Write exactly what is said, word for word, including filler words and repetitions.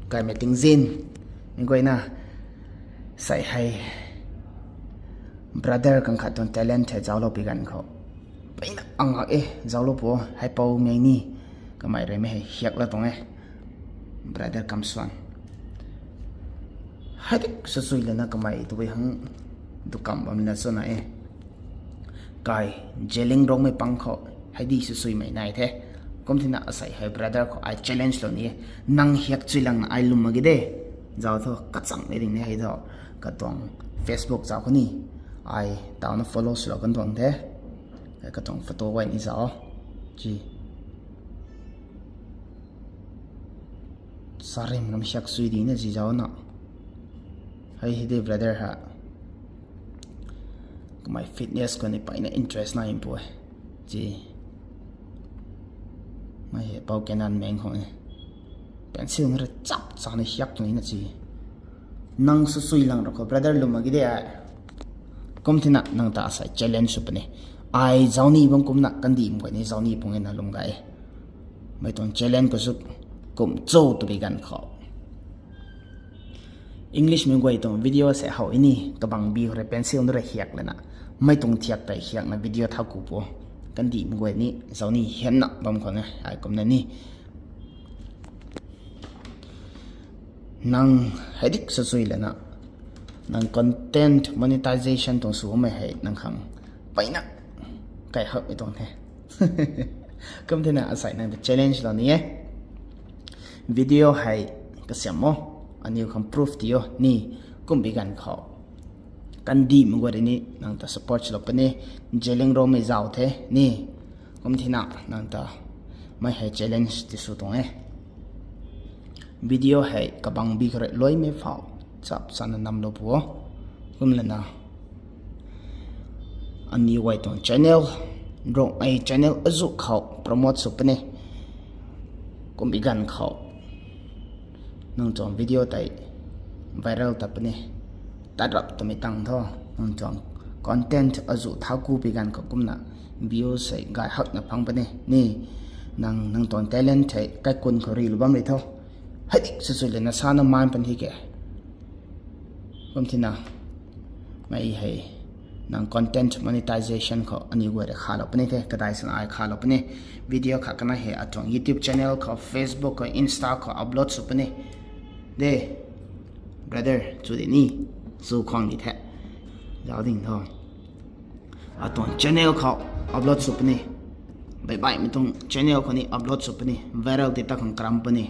Gaymei tingzin, mi guayna, sei hei brother kang khat tuang talent hei zauclou pi ganv khou, peyna angak e, zauclou pu, hei pou ngei ni, kamei rui mi hei hiak la tuang e, brother Kamsuan. Hei dik sw sui lana kamei tw hang dukamv bam lana chwna e. Kai, Zeliangrongmei pang khou hei di sw suimei nai the. Kum thina asei hei brother khou ai challenge lou ni e. Nang hiak chui langna ai lwm mak ge de. Zauc thu kachangmei ding ni hei thu. Katuang Facebook zauc khou ni. Ai tauna follow swlou kan tuang the. Katuang photo guay ni zauc. Ci. Sarim ram hiak chui ding na ci zauc na. Hei hei de brother ha. Kamei fitness khou ni peyna interest nai pu e. Ci. Mei hei pou Kenan meng khou e. Pencil na rui chap chana hiak tu ni na ci. Nang sw sui lang ra khou brother lwm mak ge de ai. Kum thina nang ta asei challenge sw puni. Ai zauc ni bam kumna kandih mak guay ni zauc ni pung e na lwm gay e. Mei tuang challenge khou sw kum cho tw pi ganv khou. English mei guay tuang video sei how ni, kabang bi khou rui pencil na rui hiak lana. Mei tuang thiak tei hiakna video thau ku pu. Kandih mak guay ni, zauc ni hianna bam khou na, ai kumna ni. Nang hei dik sw sui lana. Nang content monetization tuang swmei hei nang khang peyna kai hakmei tuang the. Kum thina asei nang ta challenge lou ni e. Video hei kasiam o, aniw khang proof ti o ni, kum pi ganv khou. Kandih mak guay rui ni nang ta support swlou puni, Zeliangrongmei zauc the ni, kum thina nang ta mei hei challenge ti sw tuang e. Video hei kabang bi khou rui luaimei phou chap chana namlou pu o. Kum lana aniw guay tuang channel, Rongmei channel azu khou promote sw puni. Kum pi ganv khou nang tuang video tei viral tat puni. Tat rap twmei tang thu, nang tuang content azu thau ku pi ganv khou kumna views hei gay hakna phang puni ni. Nang, nang tuang talent hei kaikwn khou rilou bam ri tho. Hei dik sw sui lana sana man pan hi ke. Kum thina, mei hei, nang content monetization khou aniw guay rui khalou puni the, kadai sana ai khalou puni. Video khat kanei hei atuang YouTube channel khou, Facebook khou, Insta khou upload sw puni. De, brother, chu di ni, chu khwang di the. Zauc ding tho. Atuang channel khou upload sw puni. Baih baihmei tuang channel khou ni upload sw puni. Viral ti ta khang karam puni.